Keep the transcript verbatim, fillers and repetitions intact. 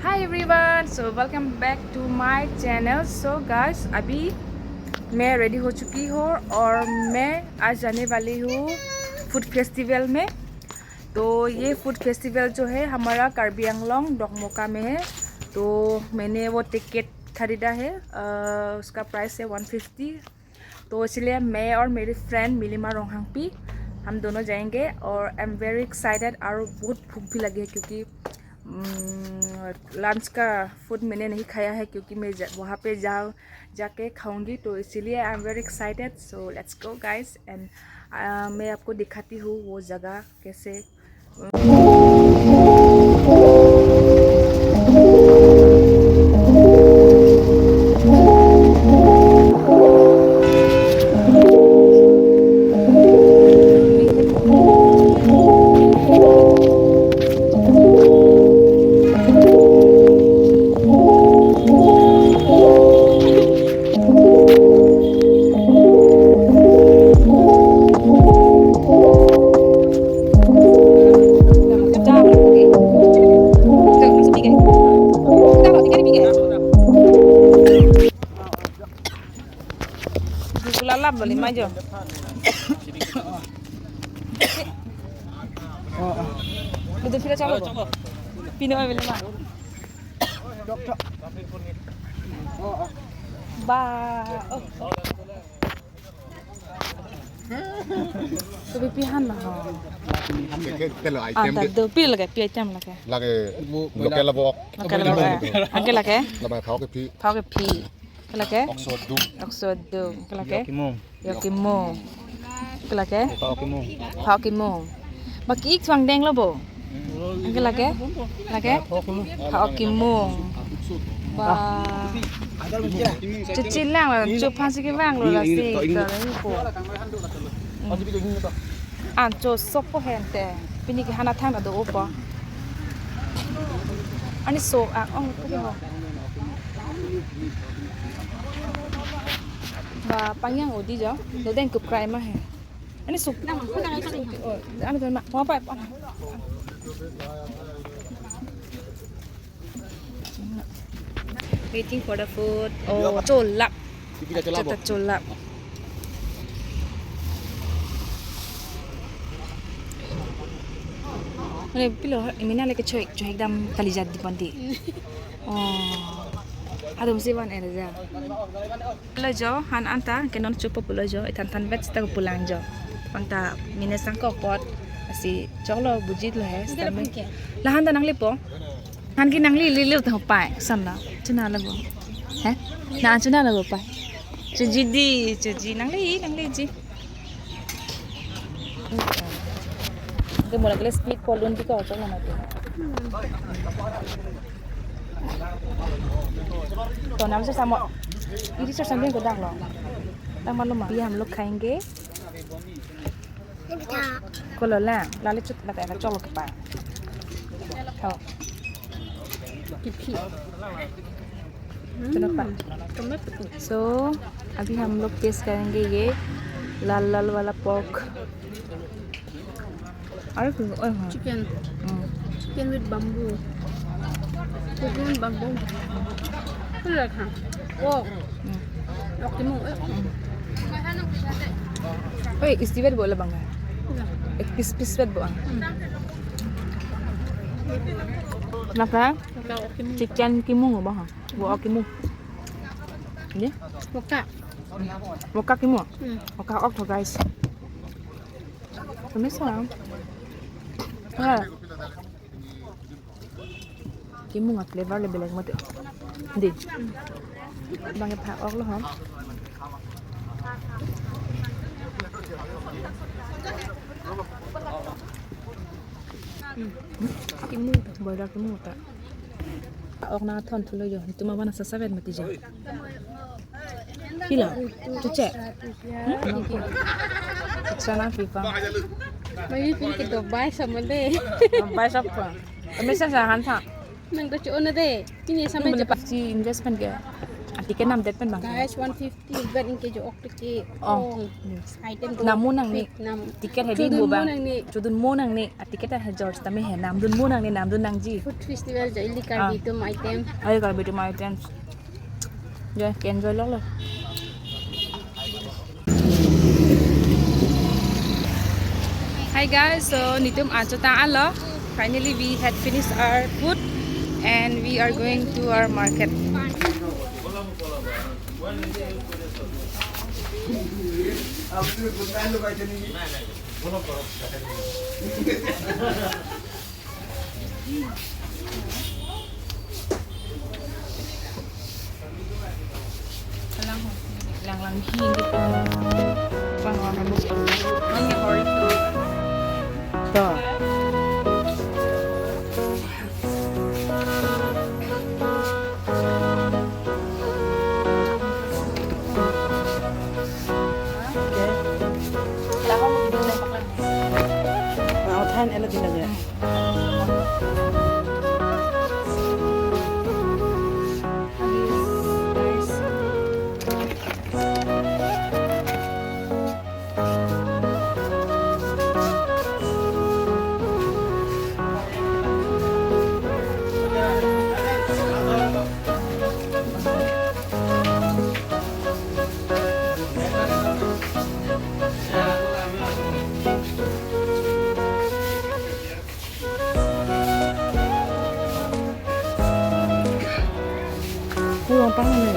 Hi everyone, so welcome back to my channel. So guys, अभी मैं रेडी हो चुकी हूँ और मैं आज जाने वाली हूँ फूड फेस्टिवल में। तो ये फूड फेस्टिवल जो है हमारा कार्बी आंगलोंग डोकमोका में है। तो मैंने वो टिकट खरीदा है, अ, उसका प्राइस है वन फिफ्टी। तो इसलिए मैं और मेरी फ्रेंड मिलिमा रोंगहांगपी, हम दोनों जाएंगे। और आई एम वेरी एक्साइटेड और बहुत भूख भी लगी है क्योंकि लंच का फूड मैंने नहीं खाया है, क्योंकि मैं जा, वहाँ पे जा जाके खाऊंगी। तो इसीलिए I am very excited. So let's go guys, and मैं आपको दिखाती हूँ वो जगह कैसे। Bukula lap bali majo. Betul sila cakap. Pino beli ma. Ba. Oh. Tapi pihan lah. Ke, ke, ke lo item Antar ke. Do pi lake, pi item lake. Lake Bu, local boila. Lake lo eh. Angke lake. Lama khao ke phi. Khao ke phi. Ke lake. Oxo dum. Oxo dum. Ke lake. Yo kimung. Yo kimung. Ke lake. Khao kimung. Khao kimung. Baki ik thuang deng lo bo. Angke lake. Lake. Khao kimung. Ba. Chichi lang lo, chup phan si kevang lo lasi. Ko lasi ko. An cho sop po hente. Pini ke hana thang do opo. Ani so a ong ko ho. Ba pangyang odi jo. Do deng kup krai ma he. Ani so. Oh, ano ma. Mo pa pa. Waiting for the food. Oh, cholap. Kita cholap. Kita cholap. Mane pilo, imina lake choik, choik dam kali jat di panti. Oh. Adum si van era ja. Pulo jo, han anta, ke non chupo pulo jo, ithan than vet sita pulang jo. Pangta mine sang ko pot, asi choklo bujit lo he, sita me. Lahan ta nangli po. Han ke nangli lili ta pai, san na. Chuna la bo. He? Na chuna la bo pai. Chuji di, chuji nangli, nangli ji. Ke mola kele speed polun di ko choklo mati. To nam se samo. Iri se sambil ko dak lo. Tang malo ma. Ye hum log khayenge. Kolo la, lale chut la ka cholo ke pa. Ho. Kiphi. Chalo pa. Tomato. So, अभी हम लोग टेस्ट करेंगे ये लाल लाल वाला pork. Aru tu, oh, ha. Chicken. Hmm. Chicken with bamboo. Chicken with bamboo. Itu lah kan. Oh. Hmm. Oke mo. Eh. Hmm. Oi, istiwet bo la bang. Iya. Eh, pis pis wet bo. Hmm. Napa? Napa oke mo. Chicken kimung bo ha. Bo oke mo. Ini? Moka. Moka kimung. Hmm. Moka ok to guys. Pemirsa. Ha. Kimung a flavor le belek mati. Di. Bang e pha ok lo ha. Hmm. Kimung ta, boila kimung ta. Ok nangthon thulo jo. Itum abang nasa savet mati jo. Pilo? Chuche. Hmm? Chuche nangpi pa. Magi pini ke dobai sama de. Dobai sap pa. Kami sa sa han tha. Nang to chuon de. Pini sama. Ini je pasti investment ke. Ticket namdet pen bang. Guys, one fifty, but in case you oktiki Oh. ong. Item Namdun nangne. Nam. Ticket hedi Chodun bu bang. Mo nangne. Chodun mo nangne. A ticket a George tame he namdun mo nangne, namdun nangji. Food festival jo ili Ah. Karbi atum item. Ayo Karbi atum items. Jo, ke enjoy lok lo. Hi guys, so netum ajo ta-an lo. Finally, we had finished our food and we are going to our market. Lang lang hi. Pang lang lang. Ang hori. To. Lahong dun lang paklang. Ah, than ela din lang ya. Kurang pang ni.